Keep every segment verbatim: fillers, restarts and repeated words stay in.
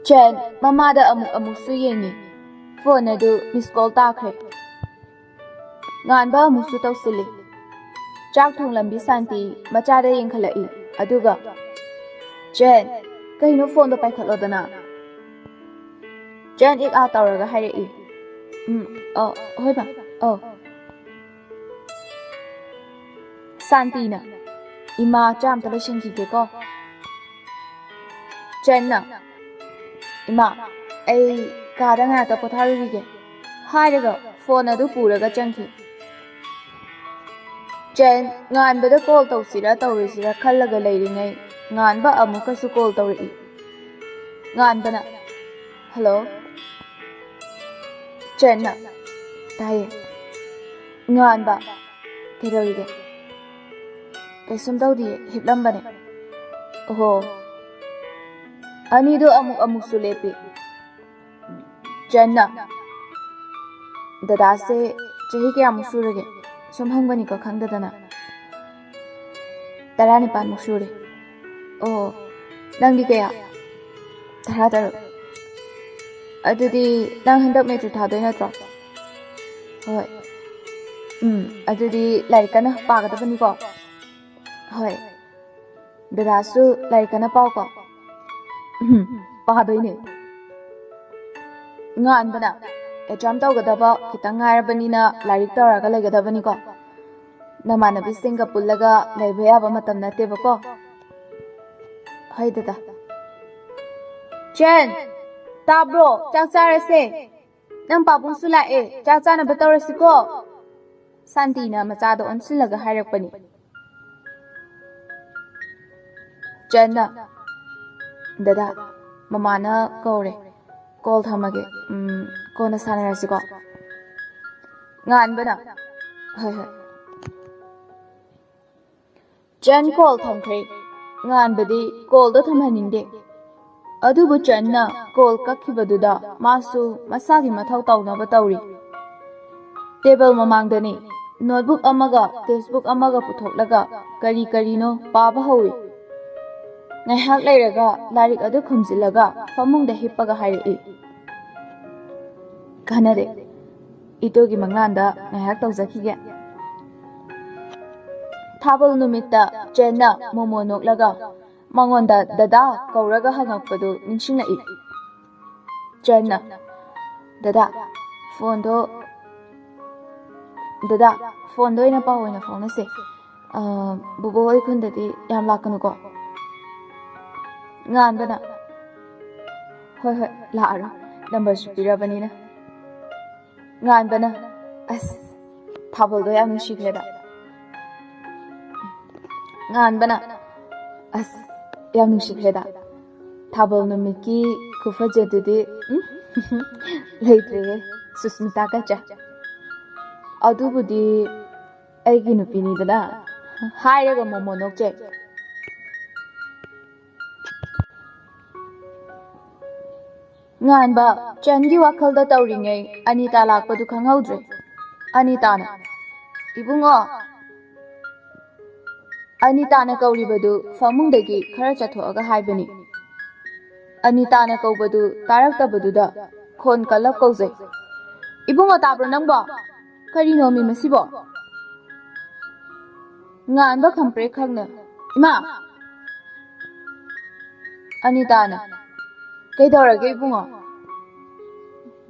ꯆꯦꯟ ꯃꯃꯥꯗ ꯑꯃꯨꯛ ꯑꯃꯨꯛꯁꯨ ꯌꯦꯡꯉꯤ꯫ ꯐꯣꯟ ꯑꯗꯨ ꯃꯤꯁ ꯀꯣꯜ ꯇꯥꯈ꯭ꯔꯦ꯫ ꯉꯥꯟꯕ ꯑꯃꯨꯛꯁꯨ ꯇꯧꯁꯤꯜꯂꯤ꯫ ꯆꯥꯛ ꯊꯣꯡꯂꯝꯕꯤ ꯁꯥꯟꯇꯤ ꯃꯆꯥꯗ ꯌꯦꯡꯈꯠꯂꯛꯏ꯫ ꯑꯗꯨꯒ, "ꯆꯦꯟ, ꯀꯩꯅꯣ ꯐꯣꯟꯗꯣ ꯄꯥꯏꯈꯠꯂꯣꯗꯅ?" ꯆꯦꯟ ꯏꯛ ꯑꯥ ꯇꯧꯔꯒ ꯍꯥꯏꯔꯛꯏ꯫ "ꯎꯝ, ꯑ, ꯍꯣꯏ ꯃꯥ, ꯑ." ꯁꯥꯟꯇꯤꯅ, "ꯏꯃꯥ, ꯆꯥ ꯑꯝꯇ ꯂꯣꯏꯁꯤꯟꯈꯤꯒꯦꯀꯣ꯫" ꯆꯦꯟꯅ, "ꯏꯃꯥ, ꯑꯩ ꯀꯥꯗ ꯉꯥꯏꯍꯥꯛꯇ ꯄꯣꯊꯥꯔꯨꯈꯤꯒꯦ," ꯍꯥꯏꯔꯒ ꯐꯣꯟ ꯑꯗꯨ ꯄꯨꯔꯒ ꯆꯪꯈꯤ꯫ ꯆꯦꯟ ꯉꯥꯟꯕꯗ ꯀꯣꯜ ꯇꯧꯁꯤꯔꯥ ꯇꯧꯔꯣꯏꯁꯤꯔꯥ ꯈꯜꯂꯒ ꯂꯩꯔꯤꯉꯩ, ꯉꯥꯟꯕ ꯑꯃꯨꯛꯀꯁꯨ ꯀꯣꯜ ꯇꯧꯔꯛꯏ꯫ ꯉꯥꯟꯕꯅ, "ꯍꯜꯂꯣ?" ꯆꯦꯟꯅ, "ꯇꯥꯏꯌꯦ꯫" ꯉꯥꯟꯕ, "ꯀꯩꯗꯧꯔꯤꯒꯦ?" "ꯀꯩꯁꯨꯝ ꯇꯧꯗꯤꯌꯦ, ꯍꯤꯞꯂꯝꯕꯅꯦ꯫" "ꯑꯣꯍꯣ꯫" ꯑꯅꯤꯗꯨ ꯑꯃꯨꯛ ꯑꯃꯨꯛꯁꯨ ꯂꯦꯞꯄꯤ꯫ ꯆꯦꯟꯅ, "ꯗꯗꯥꯁꯦ ꯆꯍꯤ ꯀꯌꯥꯃꯨꯛ ꯁꯨꯔꯒꯦ? ꯁꯨꯝ ꯍꯪꯕꯅꯤꯀꯣ, ꯈꯪꯗꯗꯅ꯫" "ꯇꯔꯥꯅꯤꯄꯥꯟꯃꯨꯛ ꯁꯨꯔꯦ꯫" "ꯑꯣ, ꯅꯪꯗꯤ ꯀꯌꯥ?" "ꯇꯔꯥꯇꯔꯨꯛ꯫" "ꯑꯗꯨꯗꯤ ꯅꯪ ꯍꯟꯗꯛ ꯃꯦꯇ꯭ꯔꯤꯛ ꯊꯥꯗꯣꯏ ꯅꯠꯇ꯭ꯔꯣ?" "ꯍꯣꯏ꯫" "ꯎꯝ, ꯑꯗꯨꯗꯤ ꯂꯥꯏꯔꯤꯛ ꯀꯟꯅ ꯄꯥꯒꯗꯕꯅꯤꯀꯣ꯫" "ꯍꯣꯏ꯫ ꯗꯗꯥꯁꯨ ꯂꯥꯏꯔꯤꯛ ꯀꯟꯅ ꯄꯥꯎꯀꯣ꯫" "ꯎꯝ, ꯄꯥꯗꯣꯏꯅꯦ꯫" ꯉꯥꯟꯕꯅ, "ꯑꯦꯛꯖꯥꯝ ꯇꯧꯒꯗꯕ ꯈꯤꯇꯪ ꯉꯥꯏꯔꯕꯅꯤꯅ ꯂꯥꯏꯔꯤꯛ ꯇꯧꯔꯒ ꯂꯩꯒꯗꯕꯅꯤꯀꯣ꯫ ꯅꯃꯥꯟꯅꯕꯤꯁꯤꯡꯒ ꯄꯨꯜꯂꯒ ꯂꯩꯕ ꯌꯥꯕ ꯃꯇꯝ ꯅꯠꯇꯦꯕꯀꯣ꯫" "ꯍꯣꯏ ꯗꯗꯥ꯫" "ꯆꯦꯟ, ꯇꯥꯕ꯭ꯔꯣ? ꯆꯥꯛ ꯆꯥꯔꯁꯦ꯫ ꯅꯪ ꯄꯥꯕꯨꯡꯁꯨ ꯂꯥꯛꯑꯦ, ꯆꯥꯛ ꯆꯥꯅꯕ ꯇꯧꯔꯁꯤꯀꯣ꯫" ꯁꯥꯟꯇꯤꯅ ꯃꯆꯥꯗ ꯑꯣꯟꯁꯤꯜꯂꯒ ꯍꯥꯏꯔꯛꯄꯅꯤ꯫ ꯆꯦꯟꯅ, "ꯗꯗꯥ, ꯃꯃꯥꯅ ꯀꯧꯔꯦ, ꯀꯣꯜ ꯊꯝꯃꯒꯦ꯫ ꯎꯝ, ꯀꯣꯟꯅ ꯁꯥꯟꯅꯔꯁꯤꯀꯣ꯫" ꯉꯥꯟꯕꯅ, "ꯍꯣꯏ, ꯍꯣꯏ꯫" ꯆꯦꯟ ꯀꯣꯜ ꯊꯝꯈ꯭ꯔꯦ꯫ ꯉꯥꯟꯕꯗꯤ ꯀꯣꯜꯗꯣ ꯊꯝꯍꯟꯅꯤꯡꯗꯦ꯫ ꯑꯗꯨꯕꯨ ꯆꯦꯟꯅ ꯀꯣꯜ ꯀꯛꯈꯤꯕꯗꯨꯗ ꯃꯥꯁꯨ ꯃꯁꯥꯒꯤ ꯃꯊꯧ ꯇꯧꯅꯕ ꯇꯧꯔꯤ꯫ ꯇꯦꯕꯜ ꯃꯃꯥꯡꯗꯅꯤ꯫ ꯅꯣꯠꯕꯨꯛ ꯑꯃꯒ ꯇꯦꯛꯁꯕꯨꯛ ꯑꯃꯒ ꯄꯨꯊꯣꯛꯂꯒ ꯀꯔꯤ ꯀꯔꯤꯅꯣ ꯄꯥꯕ ꯍꯧꯏ꯫ ꯉꯥꯏꯍꯥꯛ ꯂꯩꯔꯒ ꯂꯥꯏꯔꯤꯛ ꯑꯗꯨ ꯈꯨꯝꯖꯤꯜꯂꯒ ꯐꯃꯨꯡꯗ ꯍꯤꯞꯄꯒ ꯍꯥꯏꯔꯛꯏ, "ꯀꯥꯟꯅꯔꯦ, ꯏꯇꯣꯒꯤ ꯃꯪꯂꯥꯟꯗ ꯉꯥꯏꯍꯥꯛ ꯇꯧꯖꯈꯤꯒꯦ"꯫ ꯊꯥꯕꯜ ꯅꯨꯃꯤꯠꯇ ꯆꯦꯟꯅ ꯃꯣꯃꯣ ꯅꯣꯛꯂꯒ ꯃꯉꯣꯟꯗ "ꯗꯗꯥ" ꯀꯧꯔꯒ ꯍꯪꯉꯛꯄꯗꯨ ꯅꯤꯡꯁꯤꯡꯂꯛꯏ꯫ ꯆꯦꯟꯅ, "ꯗꯗꯥ, ꯐꯣꯟꯗꯣ, ꯗꯗꯥ, ꯐꯣꯟꯗꯣ ꯑꯣꯏꯅ ꯄꯥꯎ ꯑꯣꯏꯅ ꯐꯥꯎꯅꯁꯦ꯫ ꯑ, ꯕꯣꯕꯣ ꯍꯣꯏ ꯈꯨꯟꯗꯗꯤ ꯌꯥꯝ ꯂꯥꯛꯀꯅꯨꯀꯣ"꯫ ꯉꯥꯟꯕꯅ, "ꯍꯣꯏ, ꯍꯣꯏ, ꯂꯥꯛꯑꯔꯣꯏ, ꯅꯝꯕꯔꯁꯨ ꯄꯤꯔꯕꯅꯤꯅ"꯫ ꯉꯥꯟꯕꯅ, "ꯑꯁ, ꯊꯥꯕꯜꯗꯣ ꯌꯥꯝ ꯅꯨꯡꯁꯤꯈ꯭ꯔꯦꯗ"꯫ ꯉꯥꯟꯕꯅ, "ꯑꯁ, ꯌꯥꯝ ꯅꯨꯡꯁꯤꯈ꯭ꯔꯦꯗ꯫ ꯊꯥꯕꯜ ꯅꯨꯃꯤꯠꯀꯤ ꯈꯨꯐꯖꯗꯨꯗꯤ, ꯎꯝ, ꯂꯩꯇ꯭ꯔꯦꯍꯦ, ꯁꯨꯁꯃꯤꯇꯥ ꯀꯠꯆ꯫ ꯑꯗꯨꯕꯨꯗꯤ ꯑꯩꯒꯤ ꯅꯨꯄꯤꯅꯤꯗꯅ"꯫ ꯍꯥꯏꯔꯒ ꯃꯣꯃꯣ ꯅꯣꯛꯆꯩ꯫ ꯉꯥꯟꯕ ꯆꯟꯒꯤ ꯋꯥꯈꯜꯗ ꯇꯧꯔꯤꯉꯩ ꯑꯅꯤꯇꯥ ꯂꯥꯛꯄꯗꯨ ꯈꯪꯍꯧꯗ꯭ꯔꯦ꯫ ꯑꯅꯤꯇꯥꯅ, "ꯏꯕꯨꯡꯉꯣ"꯫ ꯑꯅꯤꯇꯥꯅ ꯀꯧꯔꯤꯕꯗꯨ ꯐꯃꯨꯡꯗꯒꯤ ꯈꯔ ꯆꯠꯊꯣꯛꯑꯒ ꯍꯥꯏꯕꯅꯤ꯫ ꯑꯅꯤꯇꯥꯅ ꯀꯧꯕꯗꯨ ꯇꯥꯔꯛꯇꯕꯗꯨꯗ ꯈꯣꯟ ꯀꯜꯂꯞ ꯀꯧꯖꯩ, "ꯏꯕꯨꯡꯉꯣ, ꯇꯥꯕ꯭ꯔꯣ ꯅꯪꯕꯣ? ꯀꯔꯤꯅꯣꯃꯤ ꯃꯁꯤꯕꯣ?" ꯉꯥꯟꯕ ꯈꯪꯄ꯭ꯔꯦꯛ ꯈꯪꯅ, "ꯏꯃꯥ!" ꯑꯅꯤꯇꯥꯅ, "ꯀꯩꯗꯧꯔꯒꯦ ꯏꯕꯨꯡꯉꯣ?"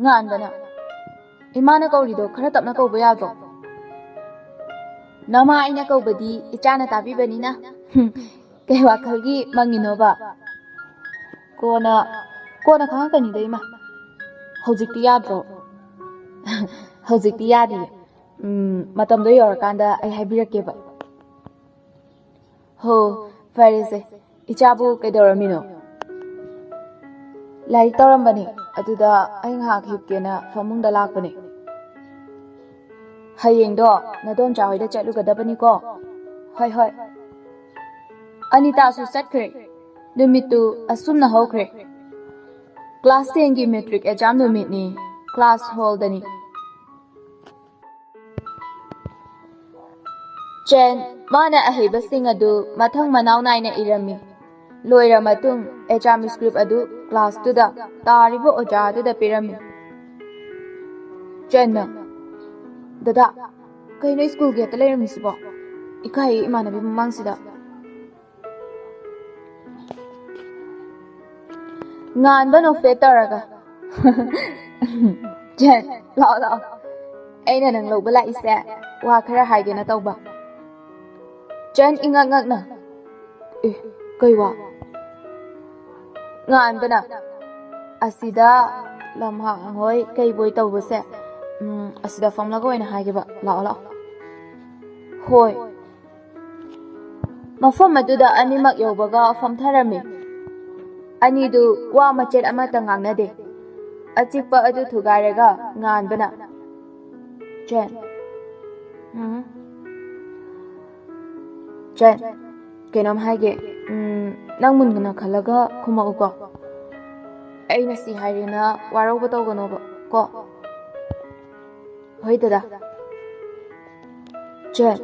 ꯉꯥꯟꯕꯅ, "ꯏꯃꯥꯅ ꯀꯧꯔꯤꯗꯣ ꯈꯔ ꯇꯞꯅ ꯀꯧꯕ ꯌꯥꯗ꯭ꯔꯣ?" "ꯅꯃꯥ ꯑꯩꯅ ꯀꯧꯕꯗꯤ ꯏꯆꯥꯅ ꯇꯥꯕꯤꯕꯅꯤꯅ"꯫ "ꯍꯨꯝ, ꯀꯩ ꯋꯥꯈꯜꯒꯤ ꯃꯪꯉꯤꯅꯣꯕ?" "ꯀꯣꯟꯅ, ꯀꯣꯟꯅ ꯈꯪꯉꯛꯀꯅꯤꯗ ꯏꯃꯥ꯫ ꯍꯧꯖꯤꯛꯇꯤ ꯌꯥꯗ꯭ꯔꯣ?" "ꯍꯧꯖꯤꯛꯇꯤ ꯌꯥꯗꯤꯌꯦ꯫ ꯎꯝ, ꯃꯇꯝꯗꯣ ꯌꯧꯔꯀꯥꯟꯗ ꯑꯩ ꯍꯥꯏꯕꯤꯔꯛꯀꯦꯕ"꯫ "ꯍꯣ, ꯐꯔꯦꯁꯦ꯫ ꯏꯆꯥꯕꯨ ꯀꯩꯗꯧꯔꯝꯃꯤꯅꯣ?" "ꯂꯥꯏꯔꯤꯛ ꯇꯧꯔꯝꯕꯅꯦ, ꯑꯗꯨꯗ ꯑꯩ ꯉꯥꯏꯍꯥꯛ ꯍꯤꯞꯀꯦꯅ ꯐꯃꯨꯡꯗ ꯂꯥꯛꯄꯅꯦ"꯫ "ꯍꯌꯦꯡꯗꯣ ꯅꯗꯣꯝꯆꯥ ꯍꯣꯏꯗ ꯆꯠꯂꯨꯒꯗꯕꯅꯤꯀꯣ"꯫ "ꯍꯣꯏ, ꯍꯣꯏ"꯫ ꯑꯅꯤꯇꯥꯁꯨ ꯆꯠꯈ꯭ꯔꯦ꯫ ꯅꯨꯃꯤꯠꯇꯨ ꯑꯁꯨꯝꯅ ꯍꯧꯈ꯭ꯔꯦ꯫ ꯀ꯭ꯂꯥꯁ ꯇꯦꯟꯒꯤ ꯃꯦꯇ꯭ꯔꯤꯛ ꯑꯦꯛꯖꯥꯝ ꯅꯨꯃꯤꯠꯅꯤ꯫ ꯀ꯭ꯂꯥꯁ ꯍꯣꯜꯗꯅꯤ꯫ ꯆꯦꯟ, ꯃꯥꯅ ꯑꯍꯩꯕꯁꯤꯡ ꯑꯗꯨ ꯃꯊꯪ ꯃꯅꯥꯎ ꯅꯥꯏꯅ ꯏꯔꯝꯃꯤ꯫ ꯂꯣꯏꯔ ꯃꯇꯨꯡ, ꯑꯦꯛꯖꯥꯝ ꯁ꯭ꯀ꯭ꯔꯤꯞ ꯑꯗꯨ ꯀ꯭ꯂꯥꯁꯇꯨꯗ ꯇꯥꯔꯤꯕ ꯑꯣꯖꯥ ꯑꯗꯨꯗ ꯄꯤꯔꯝꯃꯤ꯫ ꯆꯦꯟꯅ, "ꯗꯗꯥ, ꯀꯩꯅꯣ ꯁ꯭ꯀꯨꯜ ꯒꯦꯠꯇ ꯂꯩꯔꯝꯃꯤꯁꯤꯕꯣ? ꯏꯀꯥꯏꯌꯦ ꯏꯃꯥꯟꯅꯕꯤ ꯃꯃꯥꯡꯁꯤꯗ꯫" ꯉꯥꯟꯕ ꯅꯣꯛꯐꯦꯠ ꯇꯧꯔꯒ, "ꯆꯦꯟ, ꯂꯥꯛꯑꯣ, ꯂꯥꯛꯑꯣ꯫ ꯑꯩꯅ ꯅꯪ ꯂꯧꯕ ꯂꯥꯛꯏꯁꯦ ꯋꯥ ꯈꯔ ꯍꯥꯏꯒꯦꯅ ꯇꯧꯕ꯫" ꯆꯦꯟ ꯏꯉꯛ ꯉꯛꯅ, "ꯑꯦ, ꯀꯩ ꯋꯥ?" ꯉꯥꯟꯕꯅ, "ꯑꯁꯤꯗ ꯂꯝꯍꯥꯡ ꯍꯣꯏ ꯀꯩꯕꯣꯏ ꯇꯧꯕꯁꯦ, ꯎꯝ, ꯑꯁꯤꯗ ꯐꯝꯂꯒ ꯑꯣꯏꯅ ꯍꯥꯏꯒꯦꯕ꯫ ꯂꯥꯛꯑꯣ, ꯂꯥꯛꯑꯣ꯫" "ꯍꯣꯏ꯫" ꯃꯐꯝ ꯑꯗꯨꯗ ꯑꯅꯤꯃꯛ ꯌꯧꯕꯒ ꯐꯝꯊꯔꯝꯃꯤ꯫ ꯑꯅꯤꯗꯨ ꯋꯥ ꯃꯆꯦꯠ ꯑꯃꯠꯇ ꯉꯥꯡꯅꯗꯦ꯫ ꯑꯆꯤꯛꯄ ꯑꯗꯨ ꯊꯨꯒꯥꯏꯔꯒ ꯉꯥꯟꯕꯅ, "ꯆꯦꯟ, ꯎꯝ, ꯆꯦꯟ, ꯀꯩꯅꯣꯝ ꯍꯥꯏꯒꯦ꯫ ꯎꯝ, ꯅꯪ ꯃꯨꯟꯅ ꯈꯜꯂꯒ ꯈꯨꯝꯃꯛꯎꯀꯣ꯫ ꯑꯩꯅ ꯁꯤ ꯍꯥꯏꯔꯦꯅ ꯋꯥꯔꯧꯕ ꯇꯧꯒꯅꯣꯕ ꯀꯣ꯫" "ꯍꯣꯏ ꯗꯗꯥ꯫" "ꯆꯦꯟ,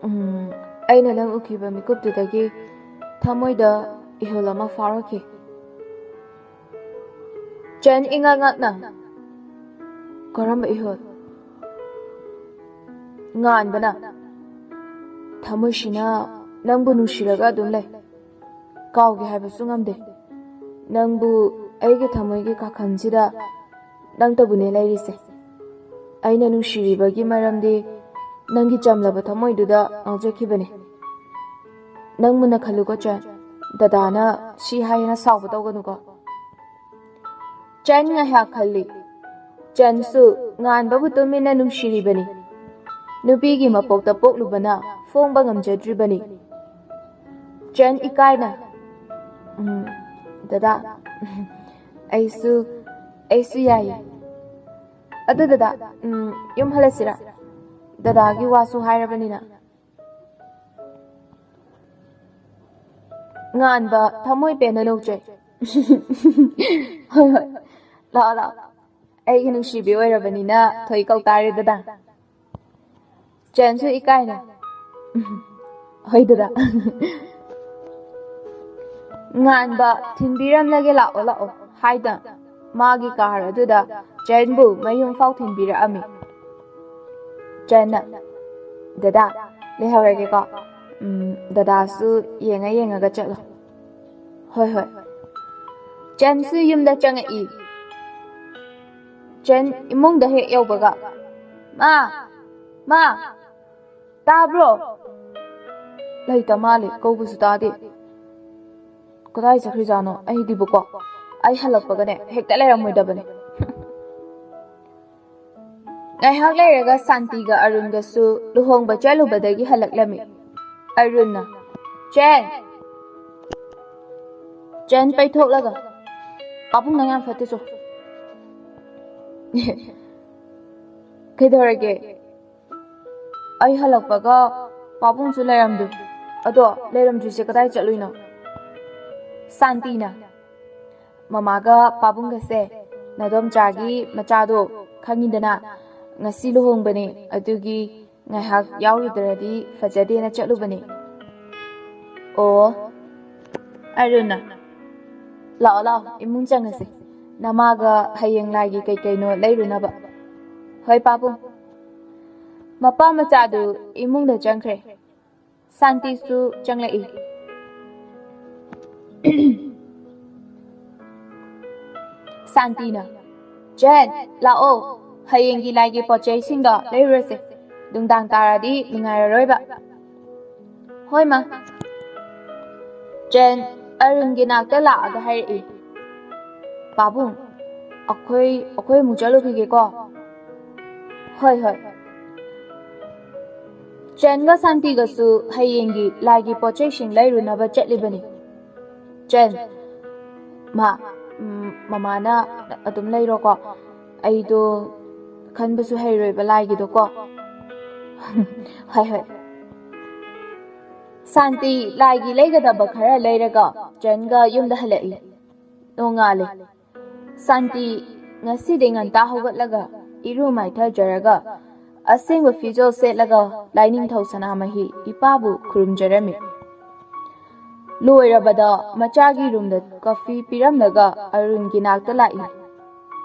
ꯎꯝ, ꯑꯩꯅ ꯅꯪ ꯎꯈꯤꯕ ꯃꯤꯀꯨꯞꯇꯨꯗꯒꯤ ꯊꯃꯣꯏꯗ ꯏꯍꯨꯜ ꯑꯃ ꯐꯥꯎꯔꯛꯈꯤ꯫" ꯆꯦꯟ ꯏꯉꯛ ꯉꯛꯅ, "ꯀꯔꯝꯕ ꯏꯍꯨꯜ?" ꯉꯥꯟꯕꯅ, "ꯊꯃꯣꯏꯁꯤꯅ ꯅꯪꯕꯨ ꯅꯨꯡꯁꯤꯔꯒ ꯑꯗꯨꯝ ꯂꯩ꯫ ꯀꯥꯎꯒꯦ ꯍꯥꯏꯕꯁꯨ ꯉꯝꯗꯦ꯫ ꯅꯪꯕꯨ ꯑꯩꯒꯤ ꯊꯃꯣꯏꯒꯤ ꯀꯥꯈꯟꯁꯤꯗ ꯅꯪꯇꯕꯨꯅꯦ ꯂꯩꯔꯤꯁꯦ꯫ ꯑꯩꯅ ꯅꯨꯡꯁꯤꯔꯤꯕꯒꯤ ꯃꯔꯝꯗꯤ ꯅꯪꯒꯤ ꯆꯝꯂꯕ ꯊꯃꯣꯏꯗꯨꯗ ꯉꯥꯎꯖꯈꯤꯕꯅꯦ꯫ ꯅꯪ ꯃꯨꯟꯅ ꯈꯜꯂꯨꯀꯣ ꯆꯦꯟ, ꯗꯗꯥꯅ ꯁꯤ ꯍꯥꯏꯌꯦꯅ ꯁꯥꯎꯕ ꯇꯧꯒꯅꯨꯀꯣ꯫" ꯆꯦꯟ ꯉꯥꯏꯍꯥꯛ ꯈꯜꯂꯤ꯫ ꯆꯦꯟꯁꯨ ꯉꯥꯟꯕꯕꯨ ꯇꯨꯃꯤꯟꯅ ꯅꯨꯡꯁꯤꯔꯤꯕꯅꯤ꯫ ꯅꯨꯄꯤꯒꯤ ꯃꯄꯣꯛꯇ ꯄꯣꯛꯂꯨꯕꯅ ꯐꯣꯡꯕ ꯉꯝꯖꯗ꯭ꯔꯤꯕꯅꯤ꯫ ꯆꯦꯟ ꯏꯀꯥꯏꯅ, "ꯎꯝ, ꯗꯗꯥ, ꯑꯩꯁꯨ, ꯑꯩꯁꯨ ꯌꯥꯏꯌꯦ꯫ ꯑꯗꯨ ꯗꯗꯥ, ꯎꯝ, ꯌꯨꯝ ꯍꯜꯂꯁꯤꯔꯥ? ꯗꯗꯥꯒꯤ ꯋꯥꯁꯨ ꯍꯥꯏꯔꯕꯅꯤꯅ꯫" ꯉꯥꯟꯕ ꯊꯃꯣꯏ ꯄꯦꯟꯅ ꯅꯣꯛꯆꯩ꯫ "ꯍꯣꯏ, ꯍꯣꯏ, ꯂꯥꯛꯑꯣ, ꯂꯥꯛꯑꯣ꯫ ꯑꯩꯒꯤ ꯅꯨꯡꯁꯤꯕꯤ ꯑꯣꯏꯔꯕꯅꯤꯅ ꯊꯣꯏ ꯀꯧ ꯇꯥꯔꯦꯗꯅ꯫" ꯆꯦꯟꯁꯨ ꯏꯀꯥꯏꯅ, "ꯍꯣꯏ ꯗꯗꯥ, ꯉꯥꯟꯕ ꯊꯤꯟꯕꯤꯔꯝꯂꯒꯦ, ꯂꯥꯛꯑꯣ ꯂꯥꯛꯑꯣ" ꯍꯥꯏꯗ ꯃꯥꯒꯤ ꯀꯥꯔ ꯑꯗꯨꯗ ꯆꯦꯟꯕꯨ ꯃꯌꯨꯝ ꯐꯥꯎ ꯊꯤꯟꯕꯤꯔꯛꯑꯝꯃꯤ꯫ ꯆꯦꯟꯅ, "ꯗꯗꯥ, ꯂꯩꯍꯧꯔꯒꯦꯀꯣ꯫ ꯎꯝ, ꯗꯗꯥꯁꯨ ꯌꯦꯡꯉ ꯌꯦꯡꯉꯒ ꯆꯠꯂꯣ"꯫ "ꯍꯣꯏ ꯍꯣꯏ"꯫ ꯆꯦꯟꯁꯨ ꯌꯨꯝꯗ ꯆꯪꯉꯛꯏ꯫ ꯆꯦꯟ ꯏꯃꯨꯡꯗ ꯍꯦꯛ ꯌꯧꯕꯒ, "ꯃꯥ! ꯃꯥ! ꯇꯥꯕ꯭ꯔꯣ?" ꯂꯩꯇ ꯃꯥꯜꯂꯦ, ꯀꯧꯕꯁꯨ ꯇꯥꯗꯦ꯫ ꯀꯗꯥꯏ ꯆꯠꯈ꯭ꯔꯤꯖꯥꯠꯅꯣ? ꯑꯩꯗꯤꯕꯀꯣ, ꯑꯩ ꯍꯜꯂꯛꯄꯒꯅꯦ ꯍꯦꯛꯇ ꯂꯩꯔꯝꯃꯣꯏꯗꯕꯅꯦ꯫ ꯉꯥꯏꯍꯥꯛ ꯂꯩꯔꯒ ꯁꯥꯟꯇꯤꯒ ꯑꯔꯨꯟꯒꯁꯨ ꯂꯨꯍꯣꯡꯕ ꯆꯠꯂꯨꯕꯗꯒꯤ ꯍꯜꯂꯛꯂꯝꯃꯤ꯫ ꯑꯔꯨꯟꯅ, "ꯆꯦꯟ! ꯆꯦꯟ ꯄꯩꯊꯣꯛꯂꯒ, ꯄꯥꯕꯨꯡ ꯅꯪ ꯌꯥꯝ ꯐꯠꯇꯦ ꯆꯣ"꯫ "ꯀꯩꯗꯧꯔꯒꯦ? ꯑꯩ ꯍꯜꯂꯛꯄꯒ ꯄꯥꯕꯨꯡꯁꯨ ꯂꯩꯔꯝꯗꯦ꯫ ꯑꯗꯣ ꯂꯩꯔꯝꯗ꯭ꯔꯤꯁꯦ ꯀꯗꯥꯏ ꯆꯠꯂꯨꯏꯅꯣ?" ꯁꯥꯟꯇꯤꯅ, "ꯃꯃꯥꯒ ꯄꯥꯕꯨꯡꯒꯁꯦ ꯅꯗꯣꯝꯆꯥꯒꯤ ꯃꯆꯥꯗꯣ ꯈꯪꯉꯤꯗꯅ, ꯉꯁꯤ ꯂꯨꯍꯣꯡꯕꯅꯦ, ꯑꯗꯨꯒꯤ ꯉꯥꯏꯍꯥꯛ ꯌꯥꯎꯔꯨꯗ꯭ꯔꯗꯤ ꯐꯖꯗꯦꯅ ꯆꯠꯂꯨꯕꯅꯦ"꯫ ꯑꯣ꯫ ꯑꯔꯨꯟꯅ, "ꯂꯥꯛꯑꯣ ꯂꯥꯛꯑꯣ, ꯏꯃꯨꯡ ꯆꯪꯉꯁꯦ꯫ ꯅꯃꯥꯒ ꯍꯌꯦꯡ ꯂꯥꯏꯒꯤ ꯀꯩ ꯀꯩꯅꯣ ꯂꯩꯔꯨꯅꯕ"꯫ "ꯍꯣꯏ ꯄꯥꯕꯨꯡ"꯫ ꯃꯄꯥ ꯃꯆꯥꯗꯨ ꯏꯃꯨꯡꯗ ꯆꯪꯈ꯭ꯔꯦ꯫ ꯁꯥꯟꯇꯤꯁꯨ ꯆꯪꯂꯛꯏ꯫ ꯁꯥꯟꯇꯤꯅ, "ꯆꯦꯟ, ꯂꯥꯛꯑꯣ, ꯍꯌꯦꯡꯒꯤ ꯂꯥꯏꯒꯤ ꯄꯣꯠ ꯆꯩꯁꯤꯡꯗꯣ ꯂꯩꯔꯨꯔꯁꯦ, ꯅꯨꯡꯗꯥꯡ ꯇꯥꯔꯗꯤ ꯅꯨꯡꯉꯥꯏꯔꯔꯣꯏꯕ"꯫ "ꯍꯣꯏ ꯃꯥ"꯫ ꯆꯦꯟ ꯑꯔꯨꯟꯒꯤ ꯅꯥꯛꯇ ꯂꯥꯛꯑꯒ ꯍꯥꯏꯔꯛꯏ, "ꯄꯥꯕꯨꯡ, ꯑꯩꯈꯣꯏ, ꯑꯩꯈꯣꯏ ꯑꯃꯨꯛ ꯆꯠꯂꯨꯈꯤꯒꯦꯀꯣ"꯫ "ꯍꯣꯏ ꯍꯣꯏ"꯫ ꯆꯦꯟꯒ ꯁꯥꯟꯇꯤꯒꯁꯨ ꯍꯌꯦꯡꯒꯤ ꯂꯥꯏꯒꯤ ꯄꯣꯠ ꯆꯩꯁꯤꯡ ꯂꯩꯔꯨꯅꯕ ꯆꯠꯂꯤꯕꯅꯤ꯫ ꯆꯦꯟ, "ꯃꯥ, ꯎꯝ, ꯃꯃꯥꯅ ꯑꯗꯨꯝ ꯂꯩꯔꯣꯀꯣ, ꯑꯩꯗꯣ ꯈꯟꯕꯁꯨ ꯍꯩꯔꯣꯏꯕ ꯂꯥꯏꯒꯤꯗꯣꯀꯣ"꯫ "ꯍꯣꯏ ꯍꯣꯏ"꯫ ꯁꯥꯟꯇꯤ ꯂꯥꯏꯒꯤ ꯂꯩꯒꯗꯕ ꯈꯔ ꯂꯩꯔꯒ ꯆꯦꯟꯒ ꯌꯨꯝꯗ ꯍꯜꯂꯛꯏ꯫ ꯅꯣꯡꯉꯥꯜꯂꯦ꯫ ꯁꯥꯟꯇꯤ ꯉꯁꯤꯗꯤ ꯉꯟꯇꯥ ꯍꯧꯒꯠꯂꯒ ꯏꯔꯨ ꯃꯥꯏꯊꯖꯔꯒ ꯑꯁꯦꯡꯕ ꯐꯤꯖꯣꯜ ꯁꯦꯠꯂꯒ ꯂꯥꯏꯅꯤꯡꯊꯧ ꯁꯅꯥꯃꯍꯤ ꯏꯄꯥꯕꯨ ꯈꯨꯔꯨꯝꯖꯔꯝꯃꯤ꯫ ꯂꯣꯏꯔꯕꯗ ꯃꯆꯥꯒꯤ ꯔꯨꯝꯗ ꯀꯣꯐꯤ ꯄꯤꯔꯝꯂꯒ ꯑꯔꯨꯟꯒꯤ ꯅꯥꯛꯇ ꯂꯥꯛꯏ꯫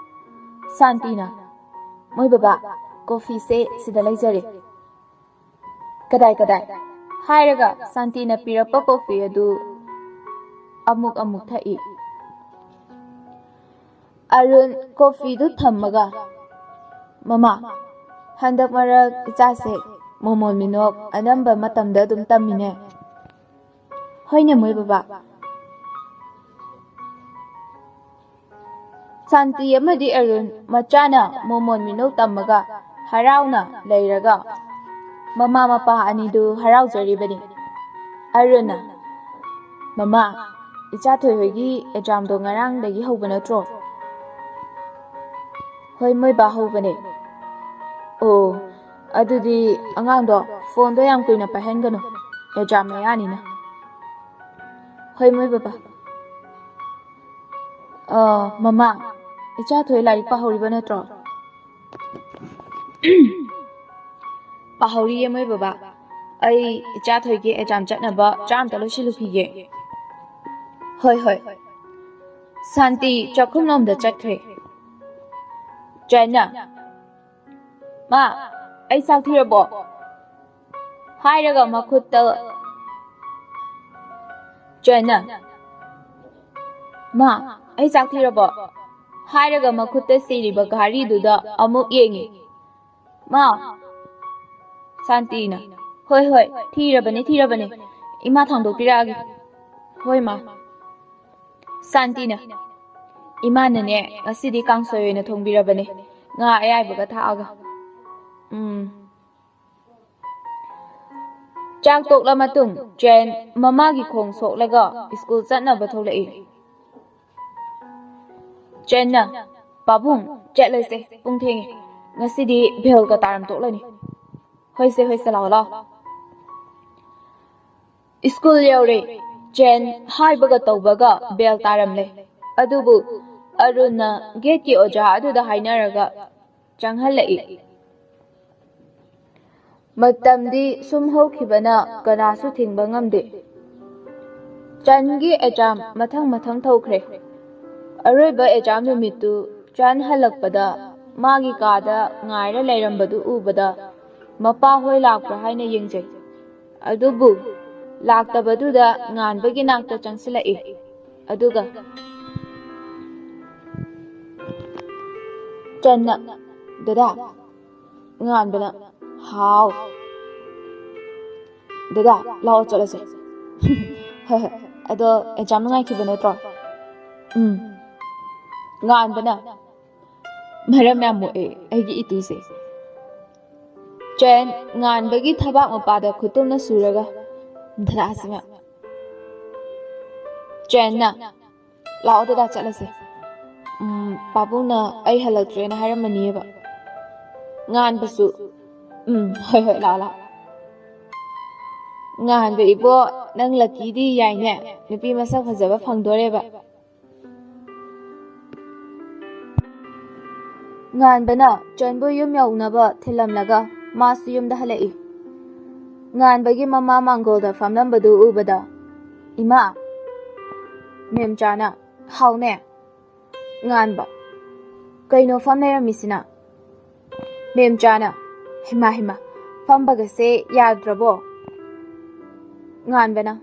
ꯁꯥꯟꯇꯤꯅ, "ꯃꯣꯏ ꯕꯕꯥ, ꯀꯣꯐꯤꯁꯦ ꯁꯤꯗ ꯂꯩꯖꯔꯦ꯫ ꯀꯗꯥꯏ ꯀꯗꯥꯏ?" ꯍꯥꯏꯔꯒ ꯁꯥꯟꯇꯤꯅ ꯄꯤꯔꯛꯄ ꯀꯣꯐꯤ ꯑꯗꯨ ꯑꯃꯨꯛ ꯑꯃꯨꯛ ꯊꯛꯏ꯫ ꯑꯔꯨꯟ ꯀꯣꯐꯤꯗꯨ ꯊꯝꯃꯒ, "ꯃꯃꯥ, ꯍꯟꯗꯛ ꯃꯔꯛ ꯏꯆꯥꯁꯦ ꯃꯣꯃꯣꯟ ꯃꯤꯅꯣꯛ ꯑꯅꯝꯕ ꯃꯇꯝꯗ ꯑꯗꯨꯝ ꯇꯝꯃꯤꯅꯦ꯫" "ꯍꯣꯏꯅꯦ ꯃꯣꯏ ꯕꯕꯥ꯫" ꯁꯥꯟꯇꯤ ꯑꯃꯗꯤ ꯑꯔꯨꯟ ꯃꯆꯥꯅ ꯃꯣꯃꯣꯟ ꯃꯤꯅꯣꯛ ꯇꯝꯃꯒ ꯍꯔꯥꯎꯅ ꯂꯩꯔꯒ ꯃꯃꯥ ꯃꯄꯥ ꯑꯅꯤꯗꯨ ꯍꯔꯥꯎꯖꯔꯤꯕꯅꯤ꯫ ꯑꯔꯨꯟꯅ, "ꯃꯃꯥ, ꯏꯆꯥ ꯊꯣꯏꯍꯣꯏꯒꯤ ꯑꯦꯛꯖꯥꯝꯗꯣ ꯉꯔꯥꯡꯗꯒꯤ ꯍꯧꯕ ꯅꯠꯇ꯭ꯔꯣ?" "ꯍꯣꯏ ꯃꯣꯏ ꯕꯥ, ꯍꯧꯕꯅꯦ꯫" "ꯑꯣ, ꯑꯗꯨꯗꯤ ꯑꯉꯥꯡꯗꯣ ꯐꯣꯟꯗꯣ ꯌꯥꯝ ꯀꯨꯏꯅ ꯄꯥꯏꯍꯟꯒꯅꯨ, ꯑꯦꯛꯖꯥꯝ ꯃꯌꯥꯅꯤꯅ꯫" "ꯍꯣꯏ ꯃꯣꯏ ꯕꯕꯥ꯫" "ꯑ, ꯃꯃꯥ, ꯏꯆꯥ ꯊꯣꯏ ꯂꯥꯏꯔꯤꯛ ꯄꯥꯍꯧꯔꯤꯕ ꯅꯠꯇ꯭ꯔꯣ?" "ꯄꯥꯍꯧꯔꯤꯌꯦ ꯃꯣꯏ ꯕꯕꯥ꯫ ꯑꯩ ꯏꯆꯥ ꯊꯣꯏꯒꯤ ꯑꯦꯛꯖꯥꯝ ꯆꯠꯅꯕ ꯆꯥ ꯑꯝꯇ ꯂꯣꯏꯁꯤꯜꯂꯨꯈꯤꯒꯦ꯫" "ꯍꯣꯏ, ꯍꯣꯏ꯫" ꯁꯥꯟꯇꯤ ꯆꯥꯛꯈꯨꯝꯂꯣꯝꯗ ꯆꯠꯈ꯭ꯔꯦ꯫ ꯆꯦꯟꯅ, "ꯃꯥ, ꯑꯩ ꯆꯥꯛ ꯊꯤꯔꯕꯣ?" ꯍꯥꯏꯔꯒ ꯃꯈꯨꯠꯇ, ꯆꯦꯟꯅ, "ꯃꯥ, ꯑꯩ ꯆꯥꯛ ꯊꯤꯔꯕꯣ?" ꯍꯥꯏꯔꯒ ꯃꯈꯨꯠꯇ ꯁꯤꯔꯤꯕ ꯘꯥꯔꯤꯗꯨꯗ ꯑꯃꯨꯛ ꯌꯦꯡꯉꯤ꯫ "ꯃꯥ꯫" ꯁꯥꯟꯇꯤꯅ, "ꯍꯣꯏ, ꯍꯣꯏ, ꯊꯤꯔꯕꯅꯦ, ꯊꯤꯔꯕꯅꯦ꯫ ꯏꯃꯥ ꯊꯥꯡꯗꯣꯛꯄꯤꯔꯛꯑꯒꯦ꯫" "ꯍꯣꯏ, ꯃꯥ꯫" ꯁꯥꯟꯇꯤꯅ, "ꯏꯃꯥꯅꯅꯦ, ꯉꯁꯤꯗꯤ ꯀꯥꯡꯁꯣꯏ ꯑꯣꯏꯅ ꯊꯣꯡꯕꯤꯔꯕꯅꯦ, ꯉꯥ ꯑꯌꯥꯏꯕꯒ ꯊꯥꯛꯑꯒ꯫" ꯎꯝ꯫ ꯆꯥꯛ ꯇꯣꯛꯂ ꯃꯇꯨꯡ ꯆꯦꯟ ꯃꯃꯥꯒꯤ ꯈꯣꯡ ꯁꯣꯛꯂꯒ ꯁ꯭ꯀꯨꯜ ꯆꯠꯅꯕ ꯊꯣꯛꯂꯛꯏ꯫ ꯆꯦꯟꯅ, "ꯄꯥꯕꯨꯡ, ꯆꯠꯂꯁꯦ, ꯄꯨꯡ ꯊꯦꯡꯉꯦ꯫ ꯉꯁꯤꯗꯤ ꯕꯦꯜꯒ ꯇꯥꯔꯝ ꯇꯣꯛꯂꯅꯤ꯫" "ꯍꯣꯏꯁꯦ, ꯍꯣꯏꯁꯦ, ꯂꯥꯛꯑꯣ, ꯂꯥꯛꯑꯣ꯫" ꯁ꯭ꯀꯨꯜ ꯌꯧꯔꯦ꯫ ꯆꯦꯟ ꯍꯥꯏꯕꯒ ꯇꯧꯕꯒ ꯕꯦꯜ ꯇꯥꯔꯝꯂꯦ꯫ ꯑꯗꯨꯕꯨ ꯑꯔꯨꯟꯅ ꯒꯦꯠꯀꯤ ꯑꯣꯖꯥ ꯑꯗꯨꯗ ꯍꯥꯏꯅꯔꯒ ꯆꯪꯍꯜꯂꯛꯏ꯫ ꯃꯇꯝꯗꯤ ꯁꯨꯝ ꯍꯧꯈꯤꯕꯅ ꯀꯅꯥꯁꯨ ꯊꯤꯡꯕ ꯉꯝꯗꯦ꯫ ꯆꯟꯒꯤ ꯑꯦꯛꯖꯥꯝ ꯃꯊꯪ ꯃꯊꯪ ꯊꯣꯛꯈ꯭ꯔꯦ꯫ ꯑꯔꯣꯏꯕ ꯑꯦꯛꯖꯥꯝ ꯅꯨꯃꯤꯠꯇꯨ ꯆꯟ ꯍꯜꯂꯛꯄꯗ ꯃꯥꯒꯤ ꯀꯥꯗ ꯉꯥꯏꯔ ꯂꯩꯔꯝꯕꯗꯨ ꯎꯕꯗ ꯃꯄꯥ ꯍꯣꯏ ꯂꯥꯛꯄ꯭ꯔꯥ ꯍꯥꯏꯅ ꯌꯦꯡꯖꯩ꯫ ꯑꯗꯨꯕꯨ ꯂꯥꯛꯇꯕꯗꯨꯗ ꯉꯥꯟꯕꯒꯤ ꯅꯥꯛꯇ ꯆꯪꯁꯤꯜꯂꯛꯏ꯫ ꯑꯗꯨꯒ ꯆꯟꯅ, "ꯗꯗꯥ?" ꯉꯥꯟꯕꯅ, "ꯍꯥꯎ?" "ꯗꯗꯥ, ꯂꯥꯛꯑꯣ ꯆꯠꯂꯁꯦ꯫" "ꯍꯣꯏ ꯍꯣꯏ, ꯑꯗꯣ ꯑꯦꯛꯖꯥꯝ ꯅꯨꯡꯉꯥꯏꯈꯤꯕ ꯅꯠꯇ꯭ꯔꯣ?" "ꯎꯝ꯫" ꯉꯥꯟꯕꯅ, "ꯃꯔꯝ ꯌꯥꯝ ꯃꯣꯛꯑꯦ ꯑꯩꯒꯤ ꯏꯇꯨꯁꯦ꯫" ꯆꯦꯟ ꯉꯥꯟꯕꯒꯤ ꯊꯕꯥꯛ ꯃꯄꯥꯗ ꯈꯨꯇꯨꯝꯅ ꯁꯨꯔꯒ, "ꯗꯗꯥꯁꯤꯃ꯫" ꯆꯦꯟꯅ, "ꯂꯥꯛꯑꯣ ꯗꯗꯥ, ꯆꯠꯂꯁꯦ꯫ ꯎꯝ, ꯄꯥꯕꯨꯡꯅ ꯑꯩ ꯍꯜꯂꯛꯇ꯭ꯔꯦꯅ ꯍꯥꯏꯔꯝꯃꯅꯤꯕ꯫" ꯉꯥꯟꯕꯁꯨ, "ꯎꯝ, ꯍꯣꯏ ꯍꯣꯏ, ꯂꯥꯛꯑꯣ ꯂꯥꯛꯑꯣ꯫" "ꯉꯥꯟꯕ ꯏꯕꯣ, ꯅꯪ ꯂꯛꯀꯤꯗꯤ ꯌꯥꯏꯅꯦ, ꯅꯨꯄꯤ ꯃꯁꯛ ꯐꯖꯕ ꯐꯪꯗꯣꯔꯦꯕ꯫" ꯉꯥꯟꯕꯅ ꯆꯟꯕꯨ ꯌꯨꯝ ꯌꯧꯅꯕ ꯊꯤꯜꯂꯝꯂꯒ ꯃꯥꯁꯨ ꯌꯨꯝꯗ ꯍꯜꯂꯛꯏ꯫ ꯉꯥꯟꯕꯒꯤ ꯃꯃꯥ ꯃꯥꯡꯒꯣꯜꯗ ꯐꯝꯂꯝꯕꯗꯨ ꯎꯕꯗ, "ꯏꯃꯥ!" ꯃꯦꯝꯆꯥꯅ, "ꯍꯥꯎꯅꯦ?" ꯉꯥꯟꯕ, "ꯀꯩꯅꯣ ꯐꯝ ꯂꯩꯔꯝꯃꯤꯁꯤꯅ?" ꯃꯦꯝꯆꯥꯅ, "ꯍꯩꯃꯥ ꯍꯩꯃꯥ, ꯐꯝꯕꯒꯁꯦ ꯌꯥꯗ꯭ꯔꯕꯣ?" ꯉꯥꯟꯕꯅ,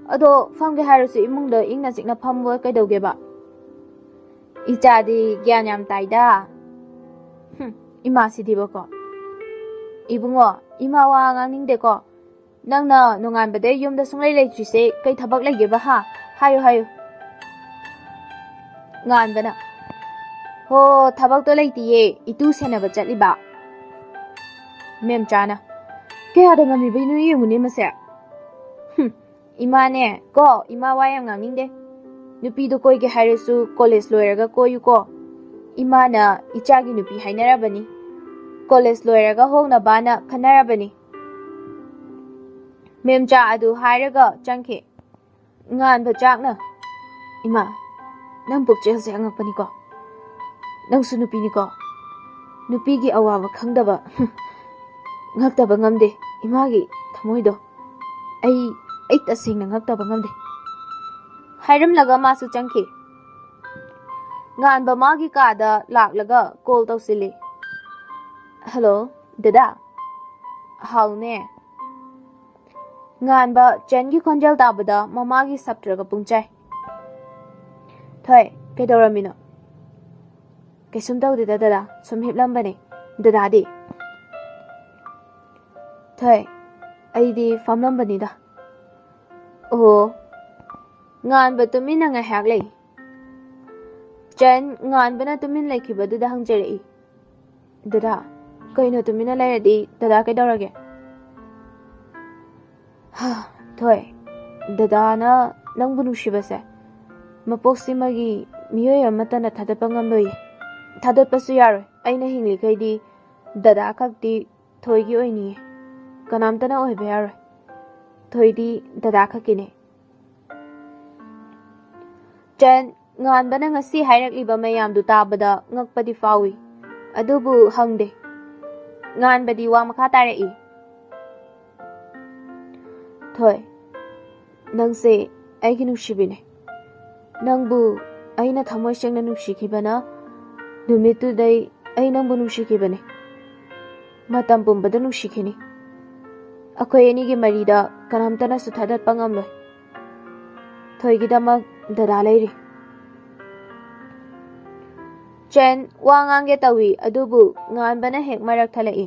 "ꯑꯗꯣ ꯐꯝꯒꯦ ꯍꯥꯏꯔꯁꯨ ꯏꯃꯨꯡꯗ ꯏꯪꯅ ꯆꯤꯛꯅ ꯐꯝꯕ ꯀꯩꯗꯧꯒꯦꯕ?" "ꯏꯆꯥꯗꯤ ꯒ꯭ꯌꯥꯟ ꯌꯥꯝ ꯇꯥꯏꯗ꯫" ꯍꯨꯝ, ꯏꯃꯥꯁꯤꯗꯤꯕꯀꯣ꯫ "ꯏꯕꯨꯡꯉꯣ, ꯏꯃꯥ ꯋꯥ ꯉꯥꯡꯅꯤꯡꯗꯦꯀꯣ꯫ ꯅꯪꯅ ꯅꯣꯡꯉꯥꯟꯕꯗꯩ ꯌꯨꯝꯗ ꯁꯨꯡꯂꯩ ꯂꯩꯇ꯭ꯔꯤꯁꯦ ꯀꯩ ꯊꯕꯛ ꯂꯩꯒꯦꯕ ꯍꯥ? ꯍꯥꯏꯌꯨ, ꯍꯥꯏꯌꯨ꯫" ꯉꯥꯟꯕꯅ, "ꯍꯣ, ꯊꯕꯛꯇꯣ ꯂꯩꯇꯤꯌꯦ, ꯏꯇꯨ ꯁꯦꯟꯅꯕ ꯆꯠꯂꯤꯕ꯫" ꯃꯦꯝꯆꯥꯅ, "ꯀꯌꯥꯗ ꯉꯝꯃꯤꯕꯩꯅꯣ ꯌꯦꯡꯉꯨꯅꯦ ꯃꯁꯦ꯫" ꯍꯨꯝ, ꯏꯃꯥꯅꯦ ꯀꯣ, ꯏꯃꯥ ꯋꯥ ꯌꯥꯝ ꯉꯥꯡꯅꯤꯡꯗꯦ꯫ ꯅꯨꯄꯤꯗꯣ ꯀꯣꯏꯒꯦ ꯍꯥꯏꯔꯁꯨ ꯀꯣꯂꯦꯖ ꯂꯣꯏꯔꯒ ꯀꯣꯏꯌꯨꯀꯣ꯫ ꯏꯃꯥꯅ ꯏꯆꯥꯒꯤ ꯅꯨꯄꯤ ꯍꯥꯏꯅꯔꯕꯅꯤ꯫ ꯀꯣꯂꯦꯖ ꯂꯣꯏꯔꯒ ꯍꯣꯡꯅꯕꯅ ꯈꯟꯅꯔꯕꯅꯤ꯫ ꯃꯦꯝꯆꯥ ꯑꯗꯨ ꯍꯥꯏꯔꯒ ꯆꯪꯈꯤ꯫ ꯉꯥꯟꯕ ꯆꯥꯛꯅ, "ꯏꯃꯥ, ꯅꯪ ꯄꯨꯛꯆꯦꯜꯁꯦ ꯑꯉꯛꯄꯅꯤꯀꯣ꯫ ꯅꯪꯁꯨ ꯅꯨꯄꯤꯅꯤꯀꯣ꯫ ꯅꯨꯄꯤꯒꯤ ꯑꯋꯥꯕ ꯈꯪꯗꯕ, ꯍꯨꯝ, ꯉꯛꯇꯕ ꯉꯝꯗꯦ ꯏꯃꯥꯒꯤ ꯊꯃꯣꯏꯗꯣ꯫ ꯑꯩ, ꯑꯩ ꯇꯁꯦꯡꯅ ꯉꯛꯇꯕ ꯉꯝꯗꯦ," ꯍꯥꯏꯔꯝꯂꯒ ꯃꯥꯁꯨ ꯆꯪꯈꯤ꯫ ꯉꯥꯟꯕ ꯃꯥꯒꯤ ꯀꯥꯗ ꯂꯥꯛꯂꯒ ꯀꯣꯜ ꯇꯧꯁꯤꯜꯂꯤ꯫ "ꯍꯜꯂꯣ, ꯗꯗꯥ?" "ꯍꯥꯎꯅꯦ?" ꯉꯥꯟꯕ ꯆꯦꯟꯒꯤ ꯈꯣꯟꯖꯦꯜ ꯇꯥꯕꯗ ꯃꯃꯥꯒꯤ ꯁꯞꯇ꯭ꯔꯒ ꯄꯨꯡꯆꯥꯏ꯫ "ꯊꯣꯏ, ꯀꯩꯗꯧꯔꯝꯃꯤꯅꯣ?" "ꯀꯩꯁꯨꯝ ꯇꯧꯗꯦꯗ ꯗꯗꯥ, ꯁꯨꯝ ꯍꯤꯞꯂꯝꯕꯅꯦ꯫ ꯗꯗꯥꯗꯤ?" "ꯊꯣꯏ, ꯑꯩꯗꯤ ꯐꯝꯂꯝꯕꯅꯤꯗ꯫" "ꯑꯣ꯫" ꯉꯥꯟꯕ ꯇꯨꯃꯤꯟꯅ ꯉꯥꯏꯍꯥꯛ ꯂꯩ꯫ ꯆꯟ ꯉꯥꯟꯕꯅ ꯇꯨꯃꯤꯟ ꯂꯩꯈꯤꯕꯗꯨꯗ ꯍꯪꯖꯔꯛꯏ, "ꯗꯗꯥ, ꯀꯩꯅꯣ ꯇꯨꯃꯤꯟꯅ ꯂꯩꯔꯗꯤ? ꯗꯗꯥ ꯀꯩꯗꯧꯔꯒꯦ?" "ꯍꯥ, ꯊꯣꯏ, ꯗꯗꯥꯅ ꯅꯪꯕꯨ ꯅꯨꯡꯁꯤꯕꯁꯦ ꯃꯄꯣꯛꯁꯤꯃꯒꯤ ꯃꯤꯑꯣꯏ ꯑꯃꯠꯇꯅ ꯊꯥꯗꯠꯄ ꯉꯝꯂꯣꯏꯌꯦ꯫ ꯊꯥꯗꯠꯄꯁꯨ ꯌꯥꯔꯣꯏ꯫ ꯑꯩꯅ ꯍꯤꯡꯂꯤꯈꯩꯗꯤ ꯗꯗꯥ ꯈꯛꯇꯤ ꯊꯣꯏꯒꯤ ꯑꯣꯏꯅꯤꯌꯦ꯫ ꯀꯅꯥꯝꯇꯅ ꯑꯣꯏꯕ ꯌꯥꯔꯣꯏ꯫ ꯊꯣꯏꯗꯤ ꯗꯗꯥ ꯈꯛꯀꯤꯅꯦ꯫" ꯆꯟ, ꯉꯥꯟꯕꯅ ꯉꯁꯤ ꯍꯥꯏꯔꯛꯂꯤꯕ ꯃꯌꯥꯝꯗꯨ ꯇꯥꯕꯗ ꯉꯛꯄꯗꯤ ꯐꯥꯎꯏ, ꯑꯗꯨꯕꯨ ꯍꯪꯗꯦ꯫ ꯉꯥꯟꯕꯗꯤ ꯋꯥ ꯃꯈꯥ ꯇꯥꯔꯛꯏ, "ꯊꯣꯏ, ꯅꯪꯁꯦ ꯑꯩꯒꯤ ꯅꯨꯡꯁꯤꯕꯤꯅꯦ꯫ ꯅꯪꯕꯨ ꯑꯩꯅ ꯊꯃꯣꯏ ꯁꯦꯡꯅ ꯅꯨꯡꯁꯤꯈꯤꯕꯅ ꯅꯨꯃꯤꯠꯇꯨꯗꯩ ꯑꯩ ꯅꯪꯕꯨ ꯅꯨꯡꯁꯤꯈꯤꯕꯅꯦ꯫ ꯃꯇꯝ ꯄꯨꯝꯕꯗ ꯅꯨꯡꯁꯤꯈꯤꯅꯤ꯫ ꯑꯩꯈꯣꯏ ꯑꯅꯤꯒꯤ ꯃꯔꯤꯗ ꯀꯅꯥꯝꯇꯅꯁꯨ ꯊꯥꯗꯠꯄ ꯉꯝꯂꯣꯏ꯫ ꯊꯣꯏꯒꯤꯗꯃꯛ ꯗꯗꯥ ꯂꯩꯔꯤ꯫" ꯆꯦꯟ ꯋꯥ ꯉꯥꯡꯒꯦ ꯇꯧꯏ, ꯑꯗꯨꯕꯨ ꯉꯥꯟꯕꯅ ꯍꯦꯛ ꯃꯔꯛ ꯊꯠꯂꯛꯏ꯫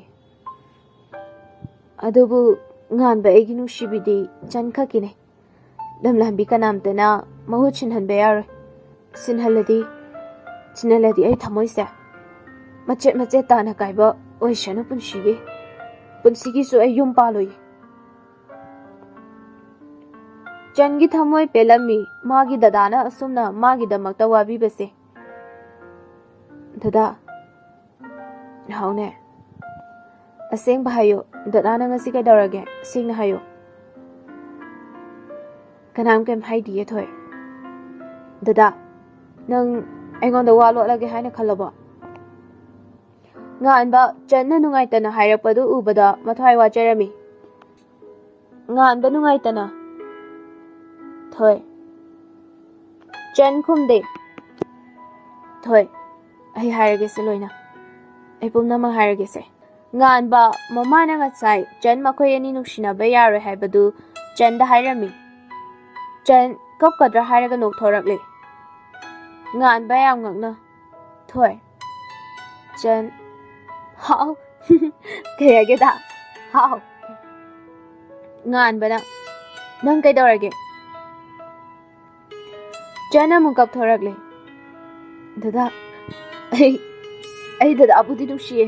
"ꯑꯗꯨꯕꯨ ꯉꯥꯟꯕ ꯑꯩꯒꯤ ꯅꯨꯡꯁꯤꯕꯤꯗꯤ ꯆꯟ ꯈꯛꯀꯤꯅꯦ꯫ ꯂꯝꯂꯥꯟꯕꯤ ꯀꯅꯥꯝꯇꯅ ꯃꯍꯨꯠ ꯁꯤꯟꯍꯟꯕ ꯌꯥꯔꯣꯏ꯫ ꯁꯤꯟꯍꯜꯂꯗꯤ, ꯁꯤꯟꯍꯜꯂꯗꯤ ꯑꯩ ꯊꯃꯣꯏꯁꯦ ꯃꯆꯦꯠ ꯃꯆꯦꯠ ꯇꯥꯅ ꯀꯥꯏꯕ ꯑꯣꯏꯁꯅꯨ ꯄꯨꯟꯁꯤꯒꯤ꯫ ꯄꯨꯟꯁꯤꯒꯤꯁꯨ ꯑꯩ ꯌꯨꯝ ꯄꯥꯜꯂꯣꯏ꯫" ꯆꯟꯒꯤ ꯊꯃꯣꯏ ꯄꯦꯜꯂꯝꯃꯤ, ꯃꯥꯒꯤ ꯗꯗꯥꯅ ꯑꯁꯨꯝꯅ ꯃꯥꯒꯤꯗꯃꯛꯇ ꯋꯥꯕꯤꯕꯁꯦ꯫ "ꯗꯗꯥ꯫" "ꯍꯥꯎꯅꯦ?" "ꯑꯁꯦꯡꯕ ꯍꯥꯏꯌꯣ, ꯗꯗꯥ, ꯅꯪ ꯉꯁꯤ ꯀꯩꯗꯧꯔꯒꯦ? ꯁꯦꯡꯅ ꯍꯥꯏꯌꯣ꯫" "ꯀꯅꯥꯝ ꯀꯩꯝ ꯍꯥꯏꯗꯤꯌꯦ, ꯊꯣꯏ꯫" "ꯗꯗꯥ, ꯅꯪ ꯑꯩꯉꯣꯟꯗ ꯋꯥ ꯂꯣꯠꯂꯒꯦ ꯍꯥꯏꯅ ꯈꯜꯂꯕꯣ?" ꯉꯥꯟꯕ ꯆꯟꯅ ꯅꯨꯡꯉꯥꯏꯇꯅ ꯍꯥꯏꯔꯛꯄꯗꯨ ꯎꯕꯗ ꯃꯊ꯭ꯋꯥꯏ ꯋꯥꯖꯔꯝꯃꯤ꯫ ꯉꯥꯟꯕ ꯅꯨꯡꯉꯥꯏꯇꯅ, ꯊꯣꯏ꯫ ꯆꯟ ꯈꯨꯝꯗꯦ꯫ ꯊꯣꯏ, ꯑꯩ ꯍꯥꯏꯔꯒꯦꯁꯦ ꯂꯣꯏꯅ꯫ ꯑꯩ ꯄꯨꯝꯅꯃꯛ ꯍꯥꯏꯔꯒꯦꯁꯦ꯫ ꯉꯥꯟꯕ ꯃꯃꯥꯅ ꯉꯁꯥꯏ ꯆꯟ ꯃꯈꯣꯏ ꯑꯅꯤ ꯅꯨꯡꯁꯤꯅꯕ ꯌꯥꯔꯣꯏ ꯍꯥꯏꯕꯗꯨ ꯆꯟꯗ ꯍꯥꯏꯔꯝꯃꯤ꯫ ꯆꯟ ꯀꯞꯀꯗ꯭ꯔꯥ ꯍꯥꯏꯔꯒ ꯅꯣꯛꯊꯣꯔꯛꯂꯦ꯫ ꯉꯥꯟꯕ ꯌꯥꯝ ꯉꯛꯅ, ꯊꯣꯏ꯫ ꯆꯟ, ꯍꯥꯎ꯫ ꯀꯩ ꯍꯥꯏꯒꯦꯗ? ꯍꯥꯎ꯫ ꯉꯥꯟꯕꯅ, ꯅꯪ ꯀꯩꯗꯧꯔꯒꯦ? ꯆꯟ ꯑꯃꯨꯛ ꯀꯞꯊꯣꯔꯛꯂꯦ꯫ ꯗꯗꯥ, ꯑꯩ, ꯑꯩ ꯗꯗꯥꯕꯨꯗꯤ ꯅꯨꯡꯁꯤꯌꯦ꯫